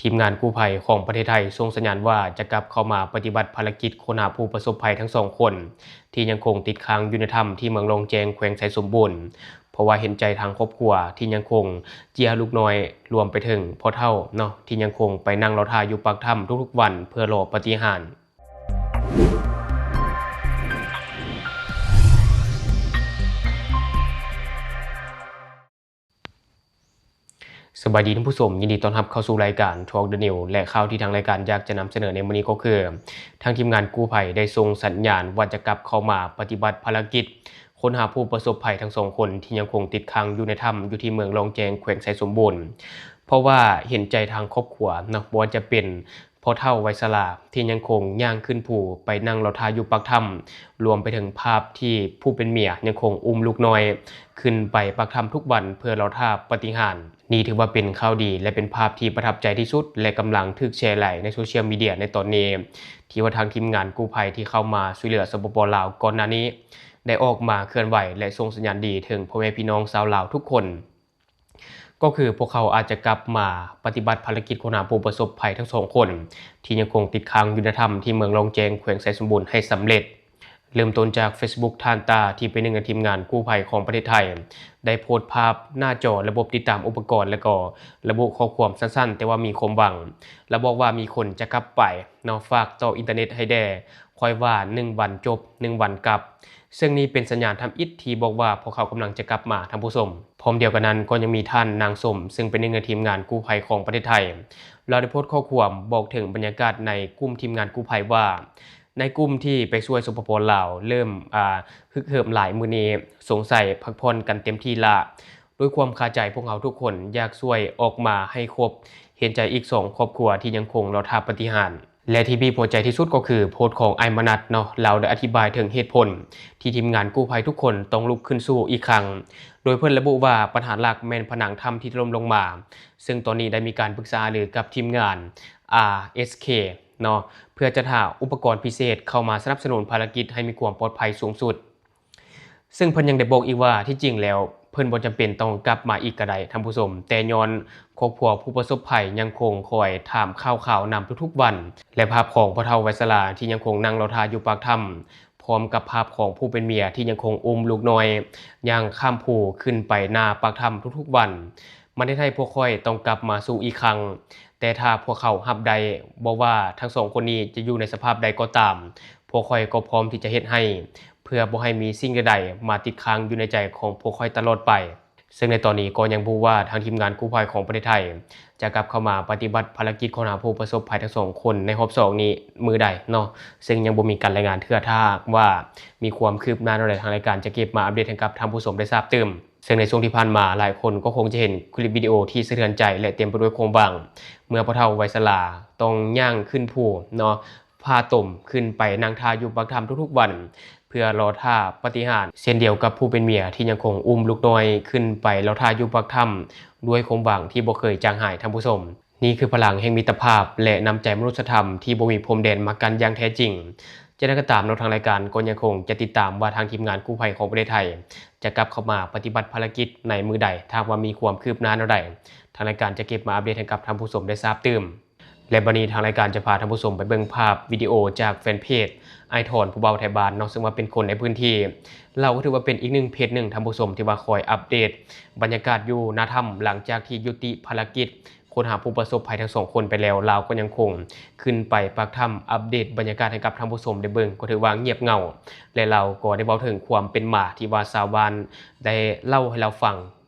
ທີມງານກູ້ໄພຂອງປະເທດໄທສົ່ງສັນຍານວ່າຈະກັບເຂົ້າມາປະຕິບັດພາລະກິດຄົ້ນຫາຜູ້ປະສົບໄພທັງສອງຄົນ ທີ່ຍັງຄົງຕິດຄ້າງຢູ່ໃນຖ້ຳທີ່ເມືອງລອງແຈ້ງ ແຂວງໄຊສົມບູນ, ເພາະວ່າເຫັນໃຈທາງຄອບຄົວທີ່ຍັງຄົງເຈຍລູກນ້ອຍ, ລວມໄປເຖິງພໍ່ເຖົ້າເນາະ ທີ່ຍັງຄົງໄປນັ່ງລໍຖ້າຢູ່ປາກຖ້ຳທຸກໆວັນເພື່ອລໍປາຕິຫານ. ສະບາຍດີທ່ານຜູ້ຊົມ, ຍິນດີຕ້ອນຮັບເຂົ້າສູ່ລາຍການ Talk the News ແລະ ຂ່າວທີ່ທາງລາຍການຢາກຈະນຳສະເໜີໃນມື້ນີ້ກໍຄື ທາງທີມງານກູ້ໄພໄດ້ສົ່ງສັນຍານວ່າຈະກັບເຂົ້າມາປະຕິບັດພາລະກິດຄົ້ນຫາຜູ້ປະສົບໄພທັງສອງຄົນທີ່ຍັງຄົງຕິດຄ້າງຢູ່ໃນຖ້ຳຢູ່ທີ່ເມືອງລອງແຈ້ງ ແຂວງໄຊສົມບູນ, ເພາະວ່າເຫັນໃຈທາງຄອບຄົວເນາະ, ບໍ່ວ່າຈະເປັນ ພໍ່ເຖົ້າໄວຊະລາທີ່ຍັງຄົງຍ່າງຂຶ້ນພູໄປນັ່ງລໍຖ້າຢູ່ປາກຖ້ຳ, ລວມໄປເຖິງພາບທີ່ຜູ້ເປັນເມຍຍັງຄົງອຸ້ມລູກນ້ອຍຂຶ້ນໄປປາກຖ້ຳທຸກວັນເພື່ອລໍຖ້າປາຕິຫານ. ນີ້ຖືວ່າເປັນຂ່າວດີ ແລະ ເປັນພາບທີ່ປະທັບໃຈທີ່ສຸດ ແລະ ກຳລັງຖືກແຊຫຼາຍໃນໂຊຊຽວມີເດຍໃນຕອນນີ້, ທີ່ວ່າທາງທີມງານກູ້ໄພທີ່ເຂົ້າມາຊ່ວຍເຫຼືອ ສປປ ລາວ ກ່ອນໜ້ານີ້ ໄດ້ອອກມາເຄື່ອນໄຫວ ແລະ ສົ່ງສັນຍານດີເຖິງພໍ່ແມ່ພີ່ນ້ອງຊາວລາວທຸກຄົນ. ກໍຄືພວກເຂົາອາດຈະກັບມາປະຕິບັດພາລະກິດຄົ້ນຫາຜູ້ປະສົບໄພທັງສອງຄົນ ທີ່ຍັງຄົງຕິດຄ້າງຢູ່ໃນຖ້ຳທີ່ເມືອງລອງແຈ້ງ ແຂວງໄຊສົມບູນໃຫ້ສຳເລັດ. ເລີ່ມຕົ້ນຈາກ Facebook ທ່ານຕາ ທີ່ເປັນໜຶ່ງໃນທີມງານກູ້ໄພຂອງປະເທດໄທ ໄດ້ໂພສພາບໜ້າຈໍລະບົບຕິດຕາມອຸປະກອນ ແລະ ກໍລະບຸຂໍ້ຄວາມສັ້ນໆ ແຕ່ວ່າມີຄວາມຫວັງ ແລະ ບອກວ່າມີຄົນຈະກັບໄປເນາະ, ຝາກຕໍ່ອິນເຕີເນັດໃຫ້ແດ່, ຂ້ອຍວ່າໜຶ່ງວັນຈົບ ໜຶ່ງວັນກັບ. ເຊິ່ງນີ້ເປັນສັນຍານທຳອິດທີ່ບອກວ່າພວກເຂົາກຳລັງຈະກັບມາ, ທ່ານຜູ້ຊົມ. ພ້ອມດຽວກັນນັ້ນກໍຍັງມີທ່ານນາງສົມ ເຊິ່ງເປັນໜຶ່ງໃນທີມງານກູ້ໄພຂອງປະເທດໄທ, ລາວໄດ້ໂພສຂໍ້ຄວາມບອກເຖິງບັນຍາກາດໃນກຸ່ມທີມງານກູ້ໄພວ່າ ໃນກຸ່ມທີ່ໄປຊ່ວຍ ສປປ ລາວ ເລີ່ມ ອ່າ ຮຶກເຫີມຫຼາຍມື້ນີ້, ສົງໄສພັກຜ່ອນກັນເຕັມທີ່ລະ. ດ້ວຍຄວາມຄາໃຈ, ພວກເຮົາທຸກຄົນຢາກຊ່ວຍອອກມາໃຫ້ຄົບ, ເຫັນໃຈອີກສອງຄອບຄົວທີ່ຍັງຄົງລໍຖ້າປາຕິຫານ. ແລະ ທີ່ບີບຫົວໃຈທີ່ສຸດກໍຄືໂພສຂອງອ້າຍມະນັດເນາະ, ລາວໄດ້ອະທິບາຍເຖິງເຫດຜົນທີ່ທີມງານກູ້ໄພທຸກຄົນຕ້ອງລຸກຂຶ້ນສູ້ອີກຄັ້ງ, ໂດຍເພິ່ນລະບຸວ່າບັນຫາຫຼັກແມ່ນຜະໜັງຖ້ຳທີ່ຖະຫຼົ່ມລົງມາ, ເຊິ່ງຕອນນີ້ໄດ້ມີການປຶກສາຫາລືກັບທີມງານ ອາ ເອສ ເຄ ເນາະ ເພື່ອຈັດຫາອຸປະກອນພິເສດເຂົ້າມາສະໜັບສະໜູນພາລະກິດໃຫ້ມີຄວາມປອດໄພສູງສຸດ. ເຊິ່ງເພິ່ນຍັງໄດ້ບອກອີກວ່າ ທີ່ຈິງແລ້ວເພິ່ນບໍ່ຈຳເປັນຕ້ອງກັບມາອີກກໍໄດ້ ທ່ານຜູ້ຊົມ, ແຕ່ຍ້ອນຄອບຄົວຜູ້ປະສົບໄພຍັງຄົງຄອຍຖາມຂ່າວຄາວນຳທຸກໆວັນ ແລະ ພາບຂອງພໍ່ເຖົ້າໄວຊະລາທີ່ຍັງຄົງນັ່ງລໍຖ້າຢູ່ປາກຖ້ຳ ພ້ອມກັບພາບຂອງຜູ້ເປັນເມຍທີ່ຍັງຄົງອຸ້ມລູກນ້ອຍຍ່າງຂ້າມພູຂຶ້ນໄປໜ້າປາກຖ້ຳທຸກໆວັນ. ມັນເຮັດໃຫ້ພວກຂ້ອຍຕ້ອງກັບມາສູ້ອີກຄັ້ງ, ແຕ່ຖ້າພວກເຂົາຮັບໄດ້, ບໍ່ວ່າທັງສອງຄົນນີ້ຈະຢູ່ໃນສະພາບໃດກໍຕາມ, ພວກຂ້ອຍກໍພ້ອມທີ່ຈະເຮັດໃຫ້, ເພື່ອບໍ່ໃຫ້ມີສິ່ງໃດໆມາຕິດຄ້າງຢູ່ໃນໃຈຂອງພວກຂ້ອຍຕະຫຼອດໄປ. ເຊິ່ງໃນຕອນນີ້ກໍຍັງບໍ່ຮູ້ວ່າທາງທີມງານກູ້ໄພຂອງປະເທດໄທຈະກັບເຂົ້າມາປະຕິບັດພາລະກິດຄົ້ນຫາຜູ້ປະສົບໄພທັງສອງຄົນໃນຮອບສອງນີ້ມື້ໃດເນາະ, ເຊິ່ງຍັງບໍ່ມີການລາຍງານເທື່ອ. ຖ້າຫາກວ່າມີຄວາມຄືບໜ້າແນວໃດ, ທາງລາຍການຈະເກັບມາອັບເດດໃຫ້ກັບທ່ານຜູ້ຊົມໄດ້ຊາບຕື່ມ. ເຊິ່ງໃນຊ່ວງທີ່ຜ່ານມາ, ຫຼາຍຄົນກໍຄົງຈະເຫັນຄລິບວິດີໂອທີ່ສະເທືອນໃຈ ແລະ ເຕັມໄປດ້ວຍຄວາມຫວັງ, ເມື່ອພໍ່ເຖົ້າໄວຊະລາຕ້ອງຍ່າງຂຶ້ນພູເນາະ, ຜ້າຕົມ, ຂຶ້ນໄປນັ່ງທ່າຢູ່ປາກຖ້ຳທຸກໆວັນ ເພື່ອລໍຖ້າປາຕິຫານ, ເຊັ່ນດຽວກັບຜູ້ເປັນເມຍທີ່ຍັງຄົງອຸ້ມລູກນ້ອຍຂຶ້ນໄປລໍຖ້າຢູ່ປາກຖ້ຳ ດ້ວຍຄວາມຫວັງທີ່ບໍ່ເຄີຍຈາງຫາຍ, ທ່ານຜູ້ຊົມ. ນີ້ຄືພະລັງແຫ່ງມິດຕະພາບ ແລະ ນ້ຳໃຈມະນຸດສະທຳທີ່ບໍ່ມີພົມແດນມາກັ້ນຢ່າງແທ້ຈິງ. ຈະໃດກໍຕາມເນາະ, ທາງລາຍການກໍຍັງຄົງຈະຕິດຕາມວ່າທາງທີມງານກູ້ໄພຂອງປະເທດໄທຈະກັບເຂົ້າມາປະຕິບັດພາລະກິດໃນມື້ໃດ. ຖ້າຫາກວ່າມີຄວາມຄືບໜ້າແນວໃດ, ທາງລາຍການຈະເກັບມາອັບເດດໃຫ້ກັບທ່ານຜູ້ຊົມໄດ້ຊາບຕື່ມ. ແລະ ບັດນີ້ທາງລາຍການຈະພາທ່ານຜູ້ຊົມໄປເບິ່ງພາບວິດີໂອຈາກແຟນເພຈອ້າຍທອນ ຜູ້ບ່າວໄທບ້ານເນາະ, ເຊິ່ງວ່າເປັນຄົນໃນພື້ນທີ່. ລາວກໍຖືວ່າເປັນອີກໜຶ່ງເພຈໜຶ່ງ, ທ່ານຜູ້ຊົມ, ທີ່ວ່າຄອຍອັບເດດບັນຍາກາດຢູ່ໜ້າຖ້ຳ ຫຼັງຈາກທີ່ຢຸດຕິພາລະກິດ ຄົ້ນຫາຜູ້ປະສົບໄພທັງສອງຄົນໄປແລ້ວ, ລາວກໍຍັງຄົງຂຶ້ນໄປປາກຖ້ຳ ອັບເດດບັນຍາກາດໃຫ້ກັບທ່ານຜູ້ຊົມໄດ້ເບິ່ງ, ກໍຖືວ່າງຽບເຫງົາ ແລະ ລາວກໍໄດ້ເວົ້າເຖິງຄວາມເປັນມາທີ່ວ່າຊາວບ້ານໄດ້ເລົ່າໃຫ້ລາວຟັງ,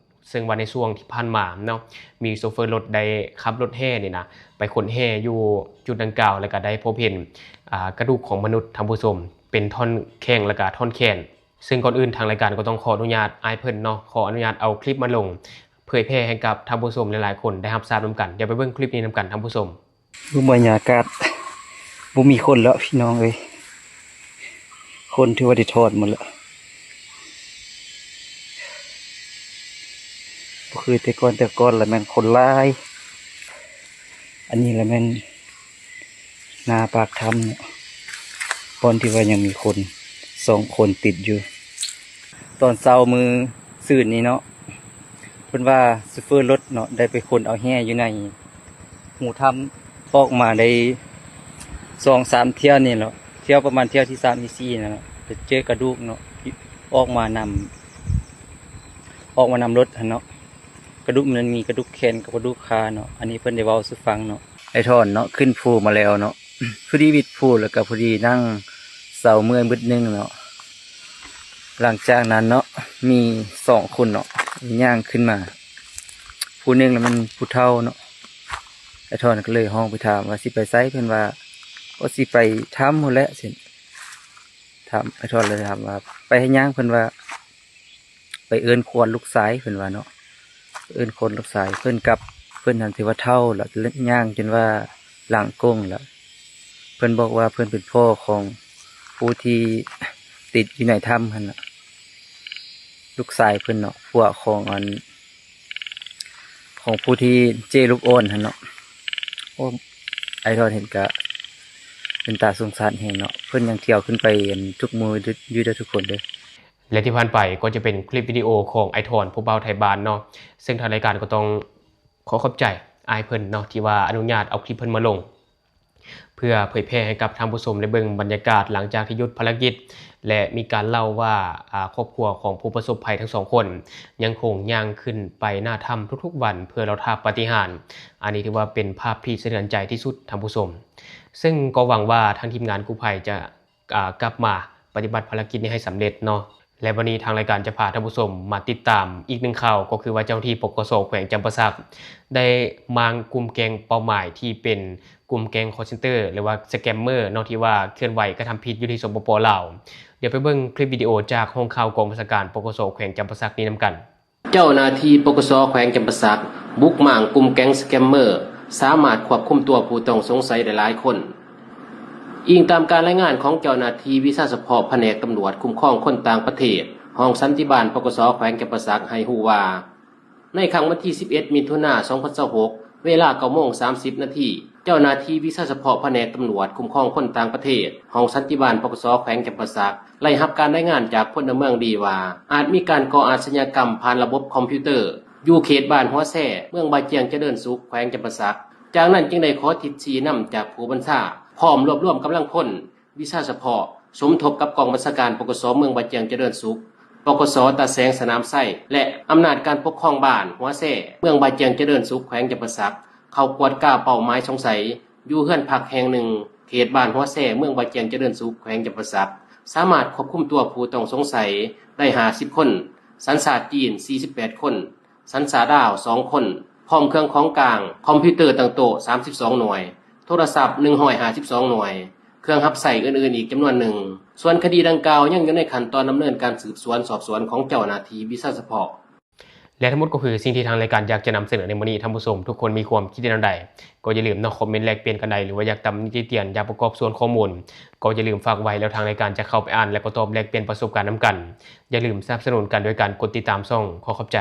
ເຊິ່ງວ່າໃນຊ່ວງທີ່ຜ່ານມາເນາະ, ມີໂຊເຟີລົດໄດ້ຂັບລົດແຫ່ນີ້ນະ ໄປຂົນແຫ່ຢູ່ຈຸດດັ່ງກ່າວ ແລ້ວກໍໄດ້ພົບເຫັນ ອ່າ ກະດູກຂອງມະນຸດ, ທ່ານຜູ້ຊົມ, ເປັນທ່ອນແຂ້ງ ແລ້ວກໍທ່ອນແຂນ. ເຊິ່ງກ່ອນອື່ນທາງລາຍການກໍຕ້ອງຂໍອະນຸຍາດອ້າຍເພິ່ນເນາະ, ຂໍອະນຸຍາດເອົາຄລິບມາລົງເຜີຍແຜ່ໃຫ້ກັບທ່ານຜູ້ຊົມຫຼາຍໆຄົນໄດ້ຮັບຊາບນຳກັນ. ດຽວໄປເບິ່ງຄລິບນີ້ນຳກັນ, ທ່ານຜູ້ຊົມ. ເບິ່ງບັນຍາກາດ, ບໍ່ມີຄົນແລ້ວພີ່ນ້ອງເອີຍ, ຄົນຖືວ່າໄດ້ຖອນໝົດແລ້ວ. ບໍ່ຄືແຕ່ກ່ອນ, ແຕ່ກ່ອນລະແມ່ນຄົນຫຼາຍ, ອັນນີ້ລະແມ່ນ ໜ້າປາກຖ້ຳເນາະ, ບ່ອນທີ່ວ່າຍັງມີຄົນສອງຄົນຕິດຢູ່. ຕອນເຊົ້າມື້ຊືນນີ້ເນາະ, ເພິ່ນວ່າໂຊເຟີລົດເນາະ ໄດ້ໄປຂົນເອົາແຮ່ຢູ່ໃນ ໝູ່ຖ້ຳອອກມາໄດ້ສອງສາມເທື່ອນີ້ແຫຼະ, ເທື່ອປະມານເທື່ອທີສາມທີສີ່ນັ້ນແຫຼະ ໄປເຈີກະດູກເນາະ ອອກມານຳ ອອກມານຳລົດຫັ້ນເນາະ. ກະດູກມັນມີກະດູກແຂນກັບກະດູກຂາເນາະ. ອັນນີ້ເພິ່ນໄດ້ເວົ້າສູ່ຟັງເນາະ. ອ້າຍທອນເນາະ ຂຶ້ນພູມາແລ້ວເນາະ, ພໍດີວິດພູແລ້ວກໍພໍດີນັ່ງເຊົາເມື່ອຍບຶດໜຶ່ງເນາະ. ຫຼັງຈາກນັ້ນເນາະ ມີສອງຄົນເນາະ ຍ່າງຂຶ້ນມາ, ຜູ້ໜຶ່ງລະແມ່ນຜູ້ເຖົ້າເນາະ. ອ້າຍທອນກໍເລີຍຮ້ອງໄປຖາມວ່າ ຊິໄປໃສ? ເພິ່ນວ່າ ໂອ ຊິໄປຖ້ຳພຸ້ນແຫຼະ. ຊິຖາມ ອ້າຍທອນເລີຍຖາມວ່າ ໄປເຮັດຫຍັງ? ເພິ່ນວ່າ ໄປເອີ້ນຄວນລູກຊາຍ ເພິ່ນວ່າເນາະ, ເອີ້ນຄວນລູກຊາຍ. ເພິ່ນກັບ ເພິ່ນຫັ້ນຖືວ່າເຖົ້າລະ ຍ່າງຈົນວ່າຫຼັງກົງລະ. ເພິ່ນບອກວ່າເພິ່ນເປັນພໍ່ຂອງຜູ້ທີ່ຕິດຢູ່ໃນຖ້ຳຫັ້ນລະ, ລູກຊາຍເພິ່ນເນາະ, ຜົວຂອງອັນ ຂອງຜູ້ທີ່ເຈ້ລູກອ່ອນຫັ້ນເນາະ. ໂອ້ ອ້າຍທອນເຫັນກະເປັນຕາສົງສານແຮງເນາະ, ເພິ່ນຍັງທ່ຽວຂຶ້ນໄປ ອັນ ທຸກມື້ຢູ່ເດີທຸກຄົນເດີ. ແລະທີ່ຜ່ານໄປກໍຈະເປັນຄລິບວິດີໂອຂອງອ້າຍທອນ ຜູ້ບ່າວໄທບ້ານເນາະ, ເຊິ່ງທາງລາຍການກໍຕ້ອງຂໍຂອບໃຈອ້າຍເພິ່ນເນາະ ທີ່ວ່າອະນຸຍາດເອົາຄລິບເພິ່ນມາລົງ ເພື່ອເຜີຍແຜ່ໃຫ້ກັບທ່ານຜູ້ຊົມໄດ້ເບິ່ງບັນຍາກາດຫຼັງຈາກທີ່ຢຸດພາລະກິດ ແລະມີການເລົ່າວ່າ ອາ ຄອບຄົວຂອງຜູ້ປະສົບໄພທັງສອງຄົນ ຍັງຄົງຍ່າງຂຶ້ນໄປໜ້າຖ້ຳທຸກໆວັນ ເພື່ອລໍຖ້າປາຕິຫານ. ອັນນີ້ຖືວ່າເປັນພາບທີ່ສະເທືອນໃຈທີ່ສຸດທ່ານຜູ້ຊົມ, ເຊິ່ງກໍຫວັງວ່າທາງທີມງານກູ້ໄພຈະ ອ່າ ກັບມາປະຕິບັດພາລະກິດນີ້ໃຫ້ສຳເລັດເນາະ. ແລະ ວັນນີ້ທາງລາຍການຈະພາທ່ານຜູ້ຊົມມາຕິດຕາມອີກໜຶ່ງຂ່າວ, ກໍຄືວ່າເຈົ້າໜ້າທີ່ ປກສ ແຂວງຈຳປາສັກ ໄດ້ມ້າງກຸ່ມແກ້ງເປົ້າໝາຍທີ່ເປັນກຸ່ມແກ້ງຄອລເຊັນເຕີ ຫຼືວ່າສະແກມເມີເນາະ ທີ່ວ່າເຄື່ອນໄຫວກະທຳຜິດຢູ່ທີ່ ສປປ ລາວ. ດຽວໄປເບິ່ງຄລິບວິດີໂອຈາກຫ້ອງຂ່າວກອງບັນຊາການ ປກສ ແຂວງຈຳປາສັກນີ້ນຳກັນ. ເຈົ້າໜ້າທີ່ ປກສ ແຂວງຈຳປາສັກ ບຸກມ້າງກຸ່ມແກ້ງສະແກມເມີ ສາມາດຄວບຄຸມຕົວຜູ້ຕ້ອງສົງໄສໄດ້ຫຼາຍຄົນ. ອີງຕາມການລາຍງານຂອງເຈົ້າໜ້າທີ່ວິຊາສະເພາະພະແນກຕຳຫຼວດຄຸ້ມຄອງຄົນຕ່າງປະເທດ ຫ້ອງສັນຕິບານ ປກສ ແຂວງຈຳປາສັກ ໃຫ້ຮູ້ວ່າ ໃນຄ່ຳວັນທີສິບເອັດ ມິຖຸນາ ສອງພັນຊາວຫົກ ເວລາເກົ້າໂມງສາມສິບນາທີ, ເຈົ້າໜ້າທີ່ວິຊາສະເພາະພະແນກຕຳຫຼວດຄຸ້ມຄອງຄົນຕ່າງປະເທດ ຫ້ອງສັນຕິບານ ປກສ ແຂວງຈຳປາສັກ ໄດ້ຮັບການລາຍງານຈາກພົນລະເມືອງດີວ່າ ອາດມີການກໍ່ອາຊະຍາກຳຜ່ານລະບົບຄອມພິວເຕີ ຢູ່ເຂດບ້ານຫົວແຊ ເມືອງບາຈຽງຈະເລີນສຸກ ແຂວງຈຳປາສັກ. ຈາກນັ້ນຈຶ່ງໄດ້ຂໍທິດຊີ້ນຳຈາກຜູ້ບັນຊາ ພ້ອມລວບລວມກຳລັງພົນ ວິຊາສະເພາະ ສົມທົບກັບກອງບັນຊາການ ປກສ ເມືອງບາຈຽງຈະເລີນສຸກ, ປກສ ຕາແສງສະໜາມໄຊ ແລະ ອຳນາດການປົກຄອງບ້ານຫົວແຊ ເມືອງບາຈຽງຈະເລີນສຸກ ແຂວງຈຳປາສັກ ເຂົ້າກວດກາເປົ້າໝາຍສົງໄສ ຢູ່ເຮືອນພັກແຫ່ງໜຶ່ງ ເຂດບ້ານຫົວແຊ ເມືອງບາຈຽງຈະເລີນສຸກ ແຂວງຈຳປາສັກ ສາມາດຄວບຄຸມຕົວຜູ້ຕ້ອງສົງໄສໄດ້ຫ້າສິບຄົນ, ສັນຊາດຈີນສີ່ສິບແປດຄົນ, ສັນຊາດລາວສອງຄົນ, ພ້ອມເຄື່ອງຂອງກາງ ຄອມພິວເຕີຕັ້ງໂຕະສາມສິບສອງໜ່ວຍ, ໂທລະສັບໜຶ່ງຮ້ອຍຫ້າສິບສອງໜ່ວຍ, ເຄື່ອງຮັບໃຊ້ອື່ນໆອີກຈຳນວນໜຶ່ງ. ສ່ວນຄະດີດັ່ງກ່າວຍັງຢູ່ໃນຂັ້ນຕອນດຳເນີນການສືບສວນສອບສວນຂອງເຈົ້າໜ້າທີ່ວິຊາສະເພາະ. ແລະທັງໝົດກໍຄືສິ່ງທີ່ທາງລາຍການຢາກຈະນຳສະເໜີໃນມື້ນີ້. ທ່ານຜູ້ຊົມທຸກຄົນມີຄວາມຄິດເຫັນແນວໃດ ກໍຢ່າລືມເນາະ ຄອມເມັນແລກປ່ຽນກັນໄດ້ ຫຼືວ່າຢາກຕຳໜິຕິຕຽນຢາກປະກອບສ່ວນຂໍ້ມູນ ກໍຢ່າລືມຝາກໄວ້ ແລ້ວທາງລາຍການຈະເຂົ້າໄປອ່ານ ແລະກໍຕອບແລກປ່ຽນປະສົບການນຳກັນ. ຢ່າລືມສະໜັບສະໜູນກັນໂດຍການກົດຕິດຕາມຊ່ອງ. ຂໍຂອບໃຈ.